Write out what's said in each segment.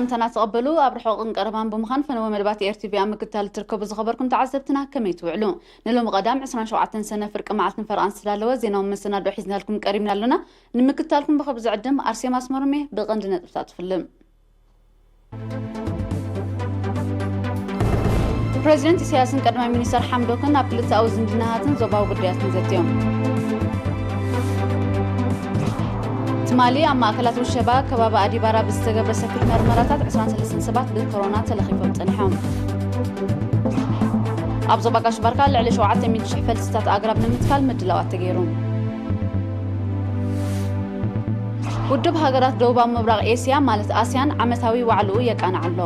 ሰላምታና ተቐበሉ። ኣብ ርሑቕን ቀረባን ብምዃን ፈነወ መደባት ኤር ቲ ቪ ኣብ ምክትታል እትርከቡ ዝኸበርኩም ተዓዘብትና ከመይ ትውዕሉ? ንሎሚ ቀዳም ዕስራን ሸውዓተን ሰነ ፍርቂ መዓልቲ ንፈረቓን ዝተዳለወ ዜናዊ መሰናዶ ሒዝናልኩም ቀሪብና ኣሎና። ንምክትታልኩም ብኽብሪ ዝዕድም ኣርሴማ ኣስመሮም እየ። ብቐንዲ ነጥብታት ትፍልም። ፕሬዚደንት ኢሳያስን ቀዳማይ ሚኒስተር ሓምዶክን ኣብ ክልተኣዊ ዝምድናታትን ዞባዊ ጉዳያትን ዘትዮም። ትማሊ ኣብ ማእከላት ውሸባ ከባቢ ኣዲባራ ብዝተገብረ ሰፊሕ መርመራታት ዕስራን ሰለስተን ሰባት ብኮሮና ተለኺፎም ጸኒሖም። ኣብ ዞባ ጋሽ ባርካ ልዕሊ ሸውዓተ ሚእቲ ሽሕ ፈልስታት ኣግራብ ንምትካል ምድላዋት ተገይሩ። ውድብ ሃገራት ደቡባዊ ምብራቕ ኤስያ ማለት ኣስያን ዓመታዊ ዋዕልኡ የቃንዕ ኣሎ።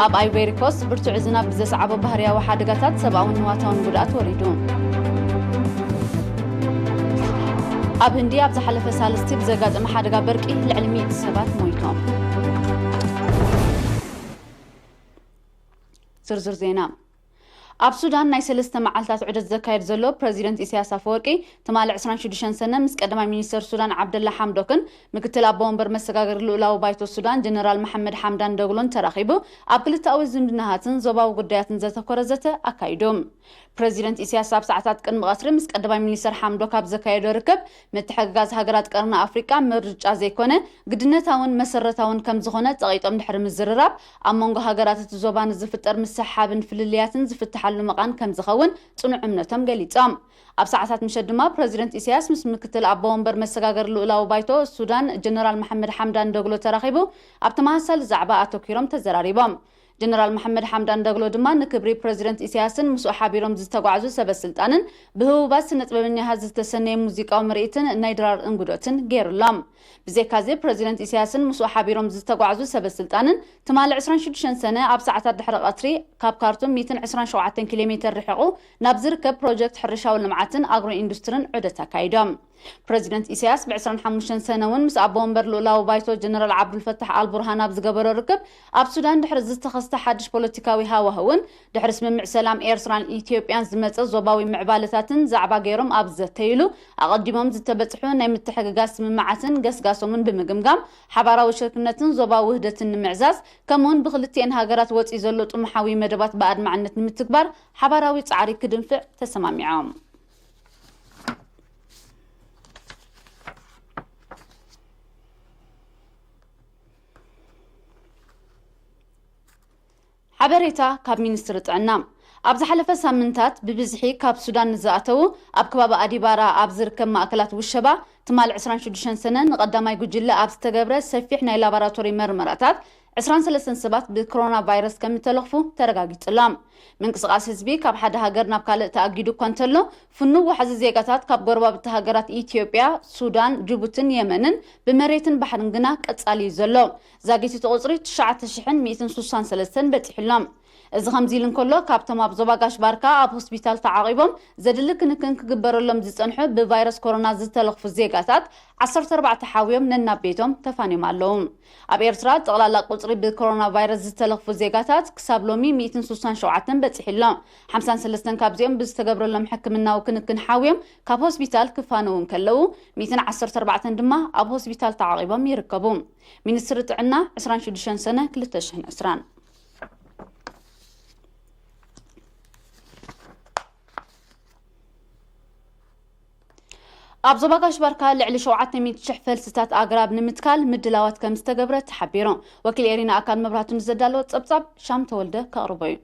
ኣብ ኣይቬሪ ኮስት ብርቱዕ ዝናብ ብዘስዓቦ ባህርያዊ ሓደጋታት ሰብኣውን ንዋታውን ጉድኣት ወሪዱ። ኣብ ህንዲ ኣብ ዝሓለፈ ሳልስቲ ብዘጋጠመ ሓደጋ በርቂ ልዕሊ ሚእቲ ሰባት ሞይቶም። ዝርዝር ዜና። ኣብ ሱዳን ናይ ሰለስተ መዓልታት ዑደት ዘካየድ ዘሎ ፕረዚደንት ኢሳያስ ኣፈወርቂ፣ ትማሊ ዕስራን ሽዱሽተን ሰነ ምስ ቀዳማይ ሚኒስተር ሱዳን ዓብደላ ሓምዶክን ምክትል ኣቦ ወንበር መሰጋገሪ ልኡላዊ ባይቶ ሱዳን ጀነራል መሓመድ ሓምዳን ደግሎን ተራኺቡ፣ ኣብ ክልተኣዊ ዝምድናታትን ዞባዊ ጉዳያትን ዘተኮረ ዘተ ኣካይዱ። ፕረዚደንት ኢሳያስ ኣብ ሰዓታት ቅድሚ ቀትሪ ምስ ቀዳማይ ሚኒስተር ሓምዶክ ኣብ ዘካየዶ ርክብ፣ ምትሕግጋዝ ሃገራት ቀርኒ ኣፍሪቃ ምርጫ ዘይኮነ፣ ግድነታውን መሰረታውን ከም ዝኾነ ጸቒጦም ድሕሪ ምዝርራብ፣ ኣብ መንጎ ሃገራት እቲ ዞባ ንዝፍጠር ምስሕሓብን ፍልልያትን ዝፍትሓሉ መቓን ከም ዝኸውን ጽኑዕ እምነቶም ገሊጾም። ኣብ ሰዓታት ምሸት ድማ ፕረዚደንት ኢሳያስ ምስ ምክትል ኣቦ ወንበር መሰጋገሪ ልኡላዊ ባይቶ ሱዳን ጀነራል መሓመድ ሓምዳን ደግሎ ተራኺቡ ኣብ ተመሳሳሊ ዛዕባ ኣተኲሮም ተዘራሪቦም። ጀነራል መሓመድ ሓምዳን ደግሎ ድማ ንክብሪ ፕረዚደንት ኢሳያስን ምስኡ ሓቢሮም ዝተጓዕዙ ሰበ ስልጣንን ብህቡባት ስነ ጥበበኛታት ዝተሰነየ ሙዚቃዊ ምርኢትን ናይ ድራር እንጉዶትን ገይሩሎም። ብዘይካዚ ፕረዚደንት ኢሳያስን ምስኡ ሓቢሮም ዝተጓዕዙ ሰበ ስልጣንን ትማሊ ዕስራን ሽዱሽተን ሰነ ኣብ ሰዓታት ድሕሪ ቀትሪ ካብ ካርቱም ሚእትን ዕስራን ሸውዓተን ኪሎ ሜተር ርሒቑ ናብ ዝርከብ ፕሮጀክት ሕርሻዊ ልምዓትን ኣግሮ ኢንዱስትርን ዑደት ኣካይዶም። ፕረዚደንት ኢሳያስ ብ ዕስራን ሓሙሽተን ሰነ እውን ምስ ኣቦ ወንበር ልኡላዊ ባይቶ ጀነራል ዓብዱልፈታሕ ኣልቡርሃን ኣብ ዝገበሮ ርክብ፣ ኣብ ሱዳን ድሕሪ ዝተኸስተ ሓድሽ ፖለቲካዊ ሃዋህውን ድሕሪ ስምምዕ ሰላም ኤርትራን ኢትዮጵያን ዝመጸ ዞባዊ ምዕባለታትን ዛዕባ ገይሮም ኣብ ዝዘተይሉ፣ ኣቐዲሞም ዝተበጽሑ ናይ ምትሕግጋዝ ስምምዓትን ገስጋሶምን ብምግምጋም፣ ሓባራዊ ሽርክነትን ዞባዊ ውህደትን ንምዕዛዝ፣ ከምኡውን ብክልቲኤን ሃገራት ወጺኡ ዘሎ ጥሙሓዊ መደባት ብኣድማዕነት ንምትግባር ሓባራዊ ጻዕሪ ክድንፍዕ ተሰማሚዖም። ሓበሬታ ካብ ሚኒስትሪ ጥዕና። ኣብ ዝሓለፈ ሳምንታት ብብዝሒ ካብ ሱዳን ንዝኣተዉ ኣብ ከባቢ ኣዲባራ ኣብ ዝርከብ ማእከላት ውሸባ ትማል ዕስራን ሽዱሽተን ሰነ ንቐዳማይ ጉጅለ ኣብ ዝተገብረ ሰፊሕ ናይ ላቦራቶሪ መርመራታት ዕስራን ሰለስተን ሰባት ብኮሮና ቫይረስ ከም እተለኽፉ ተረጋጊጹ ኣሎ። ምንቅስቓስ ህዝቢ ካብ ሓደ ሃገር ናብ ካልእ ተኣጊዱ እኳ እንተሎ፣ ፍኑው ዋሕዚ ዜጋታት ካብ ጎረባብቲ ሃገራት ኢትዮጵያ፣ ሱዳን፣ ጅቡትን የመንን ብመሬትን ባሕርን ግና ቀጻሊ እዩ ዘሎ። ዛጊት እቲ ቁጽሪ ትሽዓተ ሽሕን ሚእትን ስሳን ሰለስተን በጺሑ ኣሎ። እዚ ከምዚ ኢሉ እንከሎ፣ ካብቶም ኣብ ዞባ ጋሽ ባርካ ኣብ ሆስፒታል ተዓቒቦም ዘድሊ ክንክን ክግበረሎም ዝጸንሑ ብቫይረስ ኮሮና ዝተለኽፉ ዜጋታት፣ ዓሰርተ ኣርባዕተ ሓውዮም ነናብ ቤቶም ተፋንዮም ኣለዉ። ኣብ ኤርትራ ጠቕላላ ቁጽሪ ብኮሮና ቫይረስ ዝተለኽፉ ዜጋታት ክሳብ ሎሚ ሚእትን ስሳን ሸውዓተን በጺሑ ኣሎ። ሓምሳን ሰለስተን ካብዚኦም ብዝተገብረሎም ሕክምናዊ ክንክን ሓውዮም ካብ ሆስፒታል ክፋነዉ እንከለዉ፣ ሚእትን ዓሰርተ ኣርባዕተን ድማ ኣብ ሆስፒታል ተዓቒቦም ይርከቡ። ሚኒስትሪ ጥዕና ዕስራን ሽዱሽተን ሰነ ክልተ ሽሕን ዕስራን። ኣብ ዞባ ጋሽ ባርካ ልዕሊ ሸውዓተ ሚእቲ ሽሕ ፈልስታት ኣግራብ ንምትካል ምድላዋት ከም ዝተገብረ ተሓቢሩ። ወኪል ኤሪና ኣካል መብራህቱ ንዘዳለዎ ጸብጻብ ሻም ተወልደ ከቕርቦ እዩ።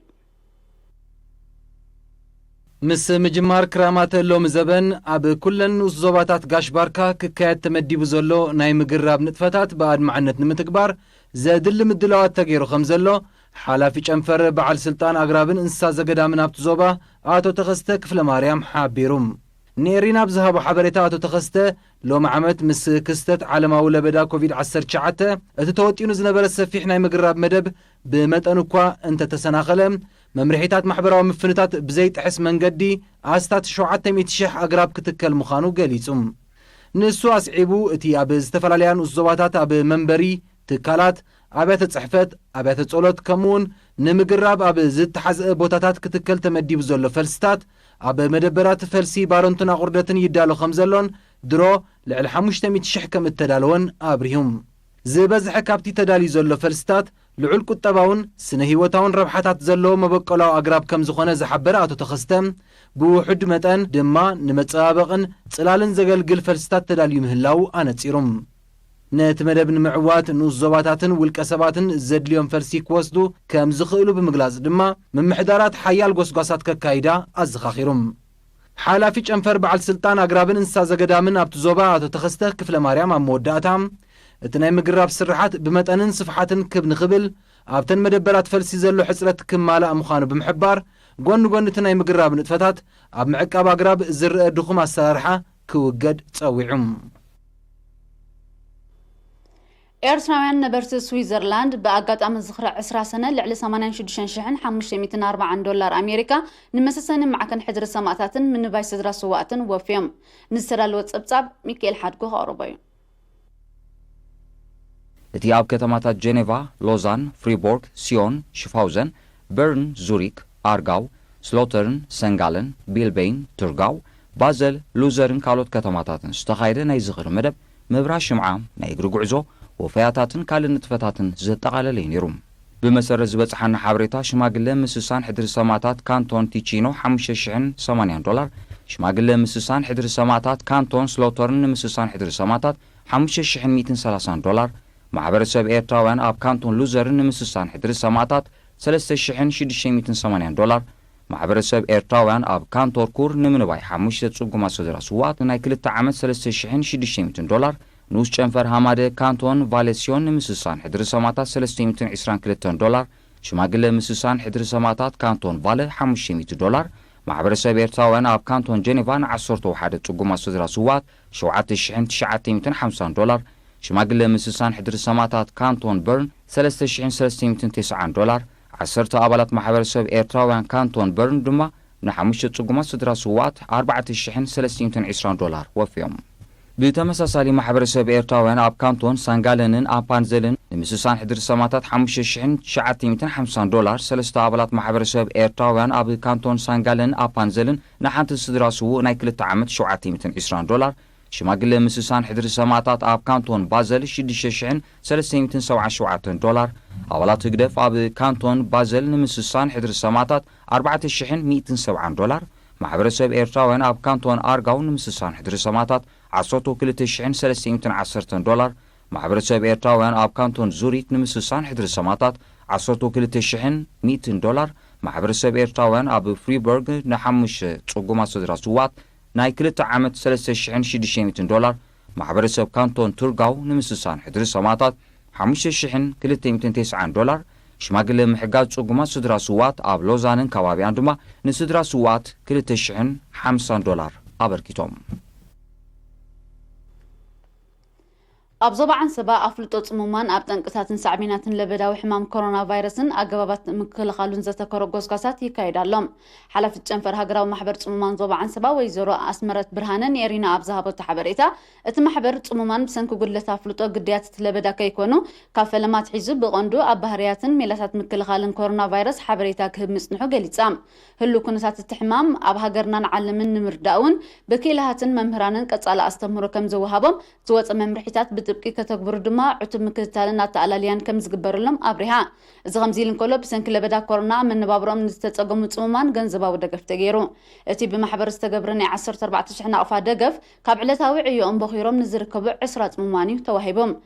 ምስ ምጅማር ክራማት ሎሚ ዘበን ኣብ ኩለን ንኡስ ዞባታት ጋሽ ባርካ ክካየድ ተመዲቡ ዘሎ ናይ ምግራብ ንጥፈታት ብኣድማዕነት ንምትግባር ዘድሊ ምድላዋት ተገይሩ ከም ዘሎ ሓላፊ ጨንፈር በዓል ስልጣን ኣግራብን እንስሳ ዘገዳምን ኣብቲ ዞባ ኣቶ ተኸስተ ክፍለ ማርያም ሓቢሩ። ንኤሪና ኣብ ዝሃቦ ሓበሬታ ኣቶ ተኸስተ፣ ሎሚ ዓመት ምስ ክስተት ዓለማዊ ለበዳ ኮቪድ ዓሰርተ ትሽዓተ እቲ ተወጢኑ ዝነበረ ሰፊሕ ናይ ምግራብ መደብ ብመጠኑ እኳ እንተተሰናኸለ፣ መምርሒታት ማሕበራዊ ምፍንታት ብዘይጥሕስ መንገዲ ኣስታት ሸውዓተ ሚእቲ ሽሕ ኣግራብ ክትከል ምዃኑ ገሊጹ። ንሱ ኣስዒቡ፣ እቲ ኣብ ዝተፈላለያ ንኡስ ዞባታት ኣብ መንበሪ፣ ትካላት፣ ኣብያተ ጽሕፈት፣ ኣብያተ ጸሎት፣ ከምኡውን ንምግራብ ኣብ ዝተሓዝአ ቦታታት ክትከል ተመዲቡ ዘሎ ፈልስታት፣ ኣብ መደበራት ፈልሲ ባረንቱን ኣቑርደትን ይዳሎ ከም ዘሎን፣ ድሮ ልዕሊ ሓሙሽተ ሚእቲ ሽሕ ከም እተዳለወን ኣብሪሁ። ዝበዝሐ ካብቲ ተዳልዩ ዘሎ ፈልስታት ልዑል ቁጠባውን ስነ ህይወታውን ረብሓታት ዘለዎ መበቆላዊ ኣግራብ ከም ዝኾነ ዝሓበረ ኣቶ ተኸስተ፣ ብውሑድ መጠን ድማ ንመጸባበቕን ጽላልን ዘገልግል ፈልስታት ተዳልዩ ምህላው ኣነጺሩ። ነቲ መደብ ንምዕዋት ንኡስ ዞባታትን ውልቀ ሰባትን ዘድልዮም ፈልሲ ክወስዱ ከም ዝኽእሉ ብምግላጽ ድማ፣ ምምሕዳራት ሓያል ጎስጓሳት ከካይዳ ኣዘኻኺሩ። ሓላፊ ጨንፈር በዓል ስልጣን ኣግራብን እንስሳ ዘገዳምን ኣብቲ ዞባ ኣቶ ተኸስተ ክፍለ ማርያም ኣብ መወዳእታ፣ እቲ ናይ ምግራብ ስርሓት ብመጠንን ስፍሓትን ክብ ንኽብል ኣብተን መደበራት ፈልሲ ዘሎ ሕጽረት ክማላእ ምዃኑ ብምሕባር፣ ጎኒ ጎኒ እቲ ናይ ምግራብ ንጥፈታት ኣብ ምዕቃብ ኣግራብ ዝረአ ድኹም ኣሰራርሓ ክውገድ ጸዊዑ። ኤርትራውያን ነበርቲ ስዊዘርላንድ ብኣጋጣሚ ዝኽሪ ዕስራ ሰነ ልዕሊ ሰማንያን ሽዱሽተ ሽሕን ሓሙሽተ ሚእትን ኣርባዓን ዶላር ኣሜሪካ ንመሰሰኒ ማዕከን ሕድሪ ሰማእታትን ምንባይ ስድራ ስዋእትን ወፍዮም። ንዝተዳለወ ጸብጻብ ሚካኤል ሓድጎ ከቕርቦ እዩ። እቲ ኣብ ከተማታት ጀኔቫ፣ ሎዛን፣ ፍሪቦርግ፣ ሲዮን፣ ሽፋውዘን፣ በርን፣ ዙሪክ፣ ኣርጋው፣ ስሎተርን፣ ሰንጋለን፣ ቢልበይን፣ ቱርጋው፣ ባዘል፣ ሉዘርን ካልኦት ከተማታትን ዝተኻየደ ናይ ዝኽሪ መደብ ምብራህ ሽምዓ፣ ናይ እግሪ ጉዕዞ፣ ወፈያታትን ካልእ ንጥፈታትን ዘጠቓለለ እዩ ነይሩ። ብመሰረት ዝበጽሓና ሓበሬታ፣ ሽማግለ ምስሳን ሕድሪ ሰማእታት ካንቶን ቲቺኖ ሓሙሽተ ሽሕን ሰማንያን ዶላር፣ ሽማግለ ምስሳን ሕድሪ ሰማእታት ካንቶን ስሎተርን ንምስሳን ሕድሪ ሰማእታት ሓሙሽተ ሽሕን ሚእትን ሰላሳን ዶላር፣ ማሕበረሰብ ኤርትራውያን ኣብ ካንቶን ሉዘርን ንምስሳን ሕድሪ ሰማእታት ሰለስተ ሽሕን ሽዱሽተ ሚእትን ሰማንያን ዶላር፣ ማሕበረሰብ ኤርትራውያን ኣብ ካንቶን ኩር ንምንባይ ሓሙሽተ ጽጉማት ስድራ ስውኣት ናይ ክልተ ዓመት ሰለስተ ሽሕን ሽዱሽተ ሚእትን ዶላር፣ ንኡስ ጨንፈር ሃማደ ካንቶን ቫለሲዮን ንምስሳን ሕድሪ ሰማእታት ሰለስተ ሚእትን ዕስራን ክልተን ዶላር፣ ሽማግለ ምስሳን ሕድሪ ሰማእታት ካንቶን ቫለ ሓሙሽተ ሚእቲ ዶላር፣ ማሕበረሰብ ኤርትራውያን ኣብ ካንቶን ጀኔቫ ንዓሰርተ ሓደ ጽጉማት ስድራ ስውኣት ሸውዓተ ሽሕን ትሽዓተ ሚእትን ሓምሳን ዶላር፣ ሽማግለ ምስሳን ሕድሪ ሰማእታት ካንቶን በርን ሰለስተ ሽሕን ሰለስተ ሚእትን ተስዓን ዶላር፣ ዓሰርተ ኣባላት ማሕበረሰብ ኤርትራውያን ካንቶን በርን ድማ ንሓሙሽተ ጽጉማት ስድራ ስውኣት ኣርባዕተ ሽሕን ሰለስተ ሚእትን ዕስራን ዶላር ወፍዮም። ብተመሳሳሊ ማሕበረሰብ ኤርትራውያን ኣብ ካንቶን ሳንጋለንን ኣፓንዘልን ንምስሳን ሕድሪ ሰማእታት ሓሙሽተ ሽሕን ትሽዓተ ሚእትን ሓምሳን ዶላር፣ ሰለስተ ኣባላት ማሕበረሰብ ኤርትራውያን ኣብ ካንቶን ሳንጋለንን ኣፓንዘልን ንሓንቲ ስድራ ስዉእ ናይ ክልተ ዓመት ሸውዓተ ሚእትን ዕስራን ዶላር፣ ሽማግለ ምስሳን ሕድሪ ሰማእታት ኣብ ካንቶን ባዘል ሽዱሽተ ሽሕን ሰለስተ ሚእትን ሰብዓን ሸውዓተን ዶላር፣ ኣባላት ህግደፍ ኣብ ካንቶን ባዘል ንምስሳን ሕድሪ ሰማእታት ኣርባዕተ ሽሕን ሚእትን ሰብዓን ዶላር፣ ማሕበረሰብ ኤርትራውያን ኣብ ካንቶን ኣርጋው ንምስሳን ሕድሪ ሰማእታት ዓሰርተ ክልተ ሽሕን ሰለስተ ሚእትን ዓሰርተን ዶላር፣ ማሕበረሰብ ኤርትራውያን ኣብ ካንቶን ዙሪክ ንምስሳን ሕድሪ ሰማእታት ዓሰርተ ክልተ ሽሕን ሚእትን ዶላር፣ ማሕበረሰብ ኤርትራውያን ኣብ ፍሪበርግ ንሓሙሽተ ጽጉማት ስድራ ስውኣት ናይ ክልተ ዓመት ሰለስተ ሽሕን ሽዱሽተ ሚእትን ዶላር፣ ማሕበረሰብ ካንቶን ቱርጋው ንምስሳን ሕድሪ ሰማእታት ሓሙሽተ ሽሕን ክልተ ሚእትን ተስዓን ዶላር፣ ሽማግለ ምሕጋዝ ጽጉማት ስድራ ስውኣት ኣብ ሎዛንን ከባቢኣን ድማ ንስድራ ስውኣት ክልተ ሽሕን ሓምሳን ዶላር ኣበርኪቶም። ኣብ ዞባ ዓንሰባ ኣፍልጦ ጽሙማን ኣብ ጠንቅታትን ሳዕቤናትን ለበዳዊ ሕማም ኮሮና ቫይረስን ኣገባባት ምክልኻሉን ዘተኮረ ጎስጓሳት ይካየድ ኣሎ። ሓላፊት ጨንፈር ሃገራዊ ማሕበር ጽሙማን ዞባ ዓንሰባ ወይዘሮ ኣስመረት ብርሃነ ንኤሪና ኣብ ዝሃበቶ ሓበሬታ፣ እቲ ማሕበር ጽሙማን ብሰንኪ ጉድለት ኣፍልጦ ግዳያት እቲ ለበዳ ከይኮኑ፣ ካብ ፈለማ ኣትሒዙ ብቐንዱ ኣብ ባህርያትን ሜላታት ምክልኻልን ኮሮና ቫይረስ ሓበሬታ ክህብ ምጽንሑ ገሊጻ። ህሉው ኩነታት እቲ ሕማም ኣብ ሃገርናን ዓለምን ንምርዳእ እውን ብክኢላታትን መምህራንን ቀጻሊ ኣስተምህሮ ከም ዝወሃቦም ዝወጸ መምርሒታት ብጥብቂ ከተግብሩ ድማ ዕቱብ ምክትታልን ኣተኣላልያን ከም ዝግበረሎም ኣብሪሃ። እዚ ከምዚ ኢሉ እንከሎ፣ ብሰንኪ ለበዳ ኮሮና መነባብሮኦም ንዝተጸገሙ ጽሙማን ገንዘባዊ ደገፍ ተገይሩ። እቲ ብማሕበር ዝተገብረ ናይ ዓሰርተ ኣርባዕተ ሽሕ ናቕፋ ደገፍ፣ ካብ ዕለታዊ ዕዮኦም ቦኺሮም ንዝርከቡ ዕስራ ጽሙማን እዩ ተዋሂቡ።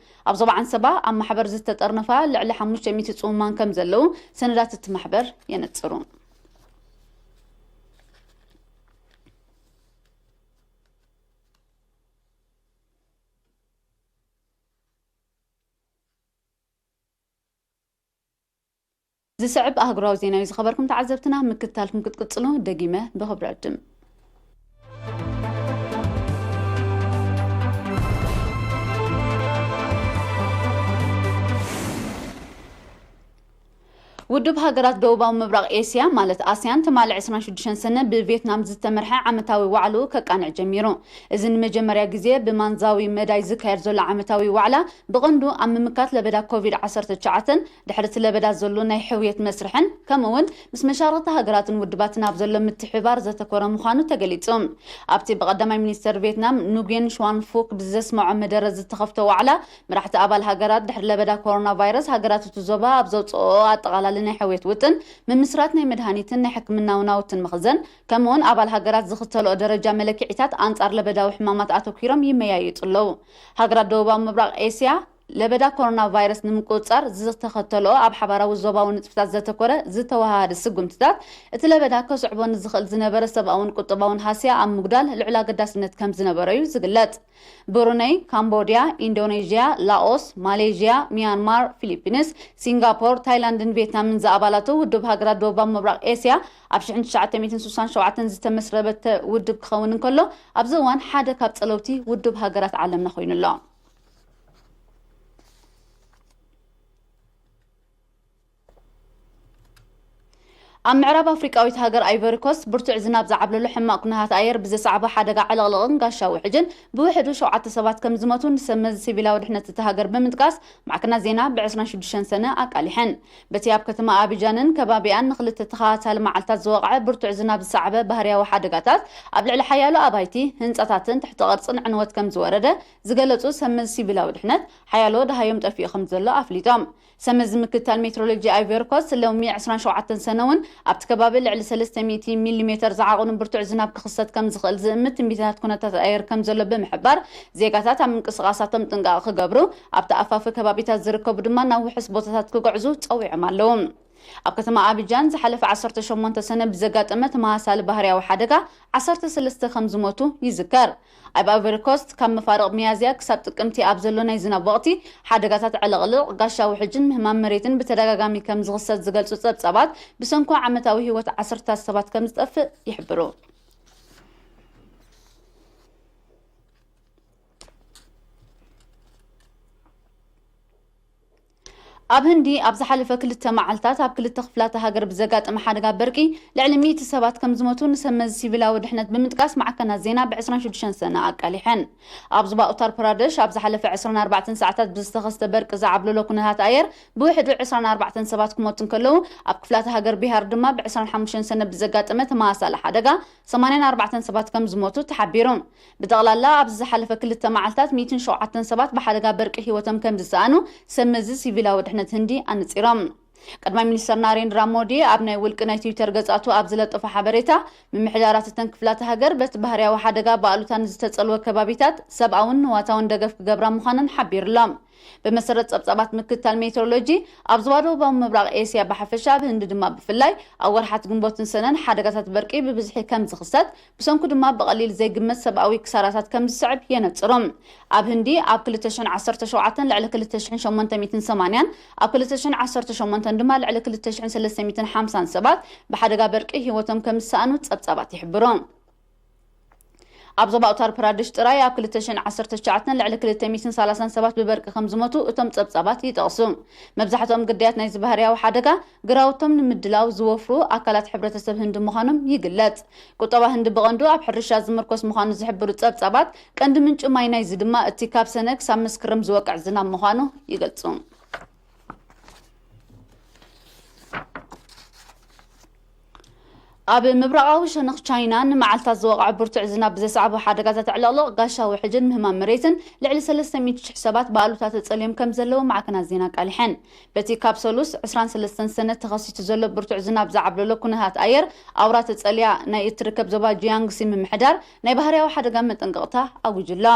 ኣብ ዞባ ዓንሰባ ኣብ ማሕበር ዝተጠርነፋ ልዕሊ ሓሙሽተ ሚእቲ ጽሙማን ከም ዘለዉ ሰነዳት እቲ ማሕበር የነጽሩ። ዝስዕብ ኣህጉራዊ ዜናዊ ዝኸበርኩም ተዓዘብትና ምክትታልኩም ክትቅጽሉ ደጊመ ብኽብሪ ዕድም። ውድብ ሃገራት ደቡባዊ ምብራቕ ኤስያ ማለት ኣስያን ትማሊ ዕስራን ሽዱሽተን ሰነ ብቪየትናም ዝተመርሐ ዓመታዊ ዋዕሉ ከቃንዕ ጀሚሩ። እዚ ንመጀመርያ ግዜ ብማንዛዊ መዳይ ዝካየድ ዘሎ ዓመታዊ ዋዕላ ብቐንዱ ኣብ ምምካት ለበዳ ኮቪድ ዓሰርተ ትሽዓተ፣ ድሕሪ እቲ ለበዳ ዘሎ ናይ ሕውየት መስርሕን ከምኡ እውን ምስ መሻርኽቲ ሃገራትን ውድባትን ኣብ ዘሎ ምትሕብባር ዘተኮረ ምዃኑ ተገሊጹ። ኣብቲ ብቐዳማይ ሚኒስተር ቪየትናም ኑጉየን ሽዋን ፉክ ብዘስምዖ መደረ ዝተኸፍተ ዋዕላ፣ መራሕቲ ኣባል ሃገራት ድሕሪ ለበዳ ኮሮና ቫይረስ ሃገራት እቲ ዞባ ኣብ ዘውፅኦ ኣጠቓላሊ ናይ ሕውየት ውጥን፣ ምምስራት ናይ መድሃኒትን ናይ ሕክምናዊ ናውትን መኽዘን ከምኡውን ኣባል ሃገራት ዝኽተልኦ ደረጃ መለክዒታት ኣንጻር ለበዳዊ ሕማማት ኣተኲሮም ይመያየጡ ኣለዉ። ሃገራት ደቡባዊ ምብራቕ ኤስያ ለበዳ ኮሮና ቫይረስ ንምቁጽጻር ዝተኸተልኦ ኣብ ሓባራዊ ዞባዊ ንጥፍታት ዘተኮረ ዝተወሃሃደ ስጉምትታት፣ እቲ ለበዳ ከስዕቦ ንዝኽእል ዝነበረ ሰብኣውን ቁጠባውን ሃስያ ኣብ ምጉዳል ልዑል ኣገዳስነት ከም ዝነበሮ እዩ ዝግለጽ። ብሩነይ፣ ካምቦድያ፣ ኢንዶኔዥያ፣ ላኦስ፣ ማሌዥያ፣ ሚያንማር፣ ፊሊፒንስ፣ ሲንጋፖር፣ ታይላንድን ቪየትናምን ዝኣባላቱ ውድብ ሃገራት ደቡባዊ ምብራቕ ኤስያ ኣብ ሽሕን ትሽዓተ ሚእትን ስሳን ሸውዓተን ዝተመስረተ ውድብ ክኸውን እንከሎ፣ ኣብዚ እዋን ሓደ ካብ ጸለውቲ ውድብ ሃገራት ዓለምና ኮይኑ ኣሎ። ኣብ ምዕራብ ኣፍሪቃዊት ሃገር ኣይቨሪ ኮስት ብርቱዕ ዝናብ ዝዓብለሎ ሕማቕ ኩነታት ኣየር ብዘስዓቦ ሓደጋ ዕልቕልቕን ጋሻ ውሕጅን ብውሕዱ ሸውዓተ ሰባት ከም ዝሞቱ ንሰብ መዚ ሲቪላዊ ድሕነት እታ ሃገር ብምጥቃስ ማዕከናት ዜና ብ ዕስራን ሽዱሽተን ሰነ ኣቃሊሐን። በቲ ኣብ ከተማ ኣቢጃንን ከባቢኣን ንኽልተ ተኸታታሊ መዓልታት ዝወቕዐ ብርቱዕ ዝናብ ዝሰዓበ ባህርያዊ ሓደጋታት ኣብ ልዕሊ ሓያሎ ኣባይቲ፣ ህንጻታትን ትሕቲ ቅርጽን ዕንወት ከም ዝወረደ ዝገለጹ ሰብ መዚ ሲቪላዊ ድሕነት፣ ሓያሎ ደሃዮም ጠፊኡ ከም ዘሎ ኣፍሊጦም። ሰመዚ ምክትታል ሜትሮሎጂ ኣይቨሪ ኮስት ሎሚ ዕስራን ሸውዓተን ሰነ እውን ኣብቲ ከባቢ ልዕሊ ሰለስተ ሚእቲ ሚሊ ሜተር ዝዓቕኑ ብርቱዕ ዝናብ ክኽሰት ከም ዝኽእል ዝእምት ትንቢታት ኩነታት ኣየር ከም ዘሎ ብምሕባር፣ ዜጋታት ኣብ ምንቅስቓሳቶም ጥንቃቐ ክገብሩ፣ ኣብቲ ኣፋፊ ከባቢታት ዝርከቡ ድማ ናብ ውሑስ ቦታታት ክግዕዙ ጸዊዖም ኣለዉ። ኣብ ከተማ ኣቢጃን ዝሓለፈ ዓሰርተ ሸሞንተ ሰነ ብዘጋጠመ ተመሳሳሊ ባህርያዊ ሓደጋ ዓሰርተ ሰለስተ ከም ዝሞቱ ይዝከር። ኣብ ኣይቨሪ ኮስት ካብ መፋርቕ ሚያዝያ ክሳብ ጥቅምቲ ኣብ ዘሎ ናይ ዝናብ ወቕቲ፣ ሓደጋታት ዕልቕልቕ፣ ጋሻ ውሕጅን ምህማም መሬትን ብተደጋጋሚ ከም ዝኽሰት ዝገልጹ ጸብጻባት፣ ብሰንኮ ዓመታዊ ህይወት ዓሰርታት ሰባት ከም ዝጠፍእ ይሕብሩ። ኣብ ህንዲ ኣብ ዝሓለፈ ክልተ መዓልታት ኣብ ክልተ ክፍላተ ሃገር ብዘጋጠመ ሓደጋ በርቂ ልዕሊ ሚእቲ ሰባት ከም ዝሞቱ ንሰብ መዚ ሲቪላዊ ድሕነት ብምጥቃስ ማዕከናት ዜና ብ ዕስራን ሽዱሽተን ሰነ ኣቃሊሐን። ኣብ ዞባ ኡታር ፕራደሽ ኣብ ዝሓለፈ ዕስራን ኣርባዕተን ሰዓታት ብዝተኸስተ በርቂ ዝዓብለሎ ኩነታት ኣየር ብውሕዱ ዕስራን ኣርባዕተን ሰባት ክሞቱ እንከለዉ፣ ኣብ ክፍላተ ሃገር ቢሃር ድማ ብ ዕስራን ሓሙሽተን ሰነ ብዘጋጠመ ተመሳሳሊ ሓደጋ ሰማንያን ኣርባዕተን ሰባት ከም ዝሞቱ ተሓቢሩ። ብጠቕላላ ኣብዚ ዝሓለፈ ክልተ መዓልታት ሚእትን ሸውዓተን ሰባት ብሓደጋ በርቂ ህይወቶም ከም ዝሰኣኑ ሰብ መዚ ሲቪላዊ ድሕነት ህንዲ ኣነጺሮም። ቀዳማይ ሚኒስተር ናሬንድራ ሞዲ ኣብ ናይ ውልቂ ናይ ትዊተር ገጻቱ ኣብ ዝለጠፎ ሓበሬታ፣ ምምሕዳራት እተን ክፍላተ ሃገር በቲ ባህርያዊ ሓደጋ ብኣሉታ ንዝተጸልወ ከባቢታት ሰብኣውን ንዋታውን ደገፍ ክገብራ ምዃነን ሓቢሩሎም። ብመሰረት ጸብጻባት ምክትታል ሜትሮሎጂ፣ ኣብ ዞባ ደቡባዊ ምብራቕ ኤስያ ብሓፈሻ፣ ኣብ ህንዲ ድማ ብፍላይ፣ ኣብ ወርሓት ግንቦትን ሰነን ሓደጋታት በርቂ ብብዝሒ ከም ዝኽሰት፣ ብሰንኩ ድማ ብቐሊል ዘይግመት ሰብኣዊ ክሳራታት ከም ዝስዕብ የነጽሩ። ኣብ ህንዲ ኣብ ክልተ ሽሕን ዓሰርተ ሸውዓተን ልዕሊ ክልተ ሽሕን ሸሞንተ ሚእትን ሰማንያን፣ ኣብ ክልተ ሽሕን ዓሰርተ ሸሞንተን ድማ ልዕሊ ክልተ ሽሕን ሰለስተ ሚእትን ሓምሳን ሰባት ብሓደጋ በርቂ ህይወቶም ከም ዝሰኣኑ ጸብጻባት ይሕብሩ። ኣብ ዞባ ኡታር ፕራደሽ ጥራይ ኣብ ክልተ ሽሕን ዓሰርተ ትሽዓተን ልዕሊ ክልተ ሚእትን ሰላሳን ሰባት ብበርቂ ከም ዝሞቱ እቶም ጸብጻባት ይጠቕሱ። መብዛሕትኦም ግዳያት ናይዚ ባህርያዊ ሓደጋ ግራውቶም ንምድላው ዝወፍሩ ኣካላት ሕብረተሰብ ህንዲ ምዃኖም ይግለጽ። ቁጠባ ህንዲ ብቐንዱ ኣብ ሕርሻ ዝምርኮስ ምዃኑ ዝሕብሩ ጸብጻባት፣ ቀንዲ ምንጪ ማይ ናይዚ ድማ እቲ ካብ ሰነ ክሳብ መስከረም ዝወቅዕ ዝናብ ምዃኑ ይገልጹ። ኣብ ምብራቓዊ ሸነኽ ቻይና ንመዓልታት ዝወቕዐ ብርቱዕ ዝናብ ብዘስዓቦ ሓደጋታት ዕልቕልቕ፣ ጋሻ ውሕጅን ምህማም መሬትን ልዕሊ ሰለስተ ሚእቲ ሽሕ ሰባት ብኣሉታ ተጸልዮም ከም ዘለዉ ማዕከናት ዜና ኣቃሊሐን። በቲ ካብ ሰሉስ ዕስራን ሰለስተን ሰነ ተኸሲቱ ዘሎ ብርቱዕ ዝናብ ዝዓብለሎ ኩነታት ኣየር ኣውራ ተጸልያ ናይ እትርከብ ዞባ ጂያንግሲ ምምሕዳር ናይ ባህርያዊ ሓደጋ መጠንቀቕታ ኣዊጁ ኣሎ።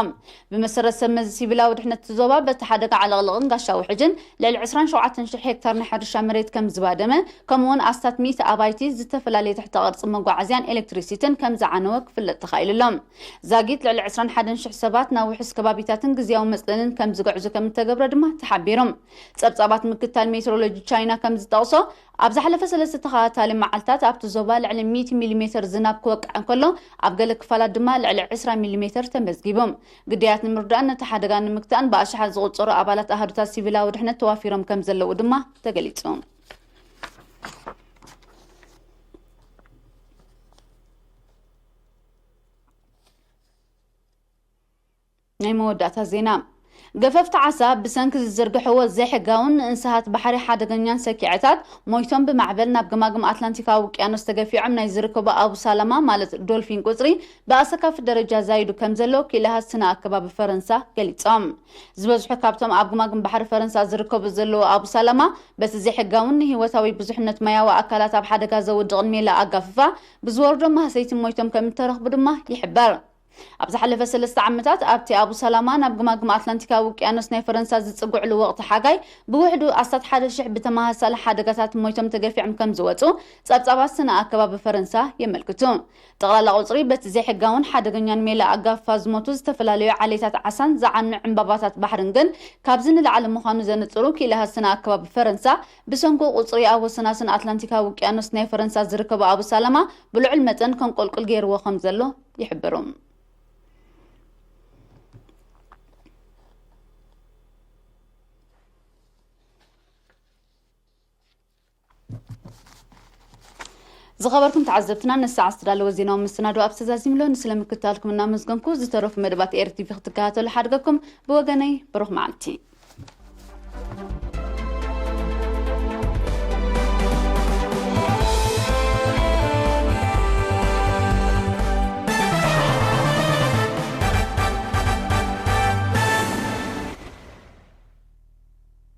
ብመሰረት ሰብ መዚ ሲቪላዊ ድሕነት እቲ ዞባ፣ በቲ ሓደጋ ዕልቕልቕን ጋሻ ውሕጅን ልዕሊ ዕስራን ሸውዓተን ሽሕ ሄክታር ናይ ሕርሻ መሬት ከም ዝባደመ፣ ከምኡውን ኣስታት ሚእቲ ኣባይቲ፣ ዝተፈላለየ ትሕተ ቅርጺ መጓዓዝያን ኤሌክትሪሲቲን ከም ዝዓነወ ክፍለጥ ተኻኢሉ ኣሎ። ዛጊት ልዕሊ ዕስራን ሓደን ሽሕ ሰባት ናብ ውሑስ ከባቢታትን ግዝያዊ መጽለልን ከም ዝግዕዙ ከም እተገብረ ድማ ተሓቢሩ። ጸብጻባት ምክትታል ሜትሮሎጂ ቻይና ከም ዝጠቕሶ፣ ኣብ ዝሓለፈ ሰለስተ ተኸታታሊ መዓልታት ኣብቲ ዞባ ልዕሊ ሚእቲ ሚሊ ሜተር ዝናብ ክወቅዕ እንከሎ፣ ኣብ ገለ ክፋላት ድማ ልዕሊ ዕስራ ሚሊ ሜተር ተመዝጊቡ። ግዳያት ንምርዳእን ነቲ ሓደጋ ንምግታእን ብኣሽሓት ዝቑጸሩ ኣባላት ኣሃዱታት ሲቪላዊ ድሕነት ተዋፊሮም ከም ዘለዉ ድማ ተገሊጹ። መወዳእታ ዜና። ገፈፍቲ ዓሳ ብሰንኪ ዝዝርግሕዎ ዘይሕጋውን ንእንስሳት ባሕሪ ሓደገኛን ሰኪዐታት ሞይቶም ብማዕበል ናብ ገማግም ኣትላንቲካዊ ውቅያኖስ ተገፊዖም ናይ ዝርከቡ ኣቡ ሳላማ ማለት ዶልፊን ቁጽሪ ብኣሰካፊ ደረጃ ዛይዱ ከም ዘሎ ክኢላታት ስነ ኣከባቢ ፈረንሳ ገሊጾም። ዝበዝሑ ካብቶም ኣብ ገማግም ባሕሪ ፈረንሳ ዝርከቡ ዘለዉ ኣቡ ሳላማ በቲ ዘይሕጋውን ንህይወታዊ ብዙሕነት ማያዊ ኣካላት ኣብ ሓደጋ ዘውድቕን ሜላ ኣጋፍፋ ብዝወርዶ ማህሰይቲ ሞይቶም ከም እተረኽቡ ድማ ይሕበር። ኣብ ዝሓለፈ ሰለስተ ዓመታት ኣብቲ ኣቡ ሰላማ ናብ ግማግም ኣትላንቲካዊ ውቅያኖስ ናይ ፈረንሳ ዝጽግዕሉ ወቕቲ ሓጋይ ብውሕዱ ኣስታት ሓደ ሽሕ ብተመሳሳሊ ሓደጋታት ሞይቶም ተገፊዖም ከም ዝወጹ ጸብጻባት ስነ ኣከባቢ ፈረንሳ የመልክቱ። ጠቕላላ ቁጽሪ በቲ ዘይሕጋውን ሓደገኛን ሜላ ኣጋፋ ዝሞቱ ዝተፈላለዩ ዓሌታት ዓሳን ዝዓኑ ዕምባባታት ባሕርን ግን ካብዚ ንላዕሊ ምዃኑ ዘነጽሩ ክኢላታት ስነ ኣከባቢ ፈረንሳ ብሰንኩ ቁጽሪ ኣብ ወሰናስን ኣትላንቲካዊ ውቅያኖስ ናይ ፈረንሳ ዝርከቡ ኣቡ ሰላማ ብልዑል መጠን ከንቆልቁል ገይርዎ ከም ዘሎ ይሕብሩ። ዝኸበርኩም ተዓዘብትና፣ ንሰዓት ዝተዳለወ ዜናዊ መሰናዶ ኣብ ተዛዚምሎ። ንስለ ምክትታልኩም እናመስገንኩ፣ ዝተረፉ መደባት ኤር ቲ ቪ ክትከታተሉ ሓድገኩም። ብወገነይ፣ ብሩኽ መዓልቲ።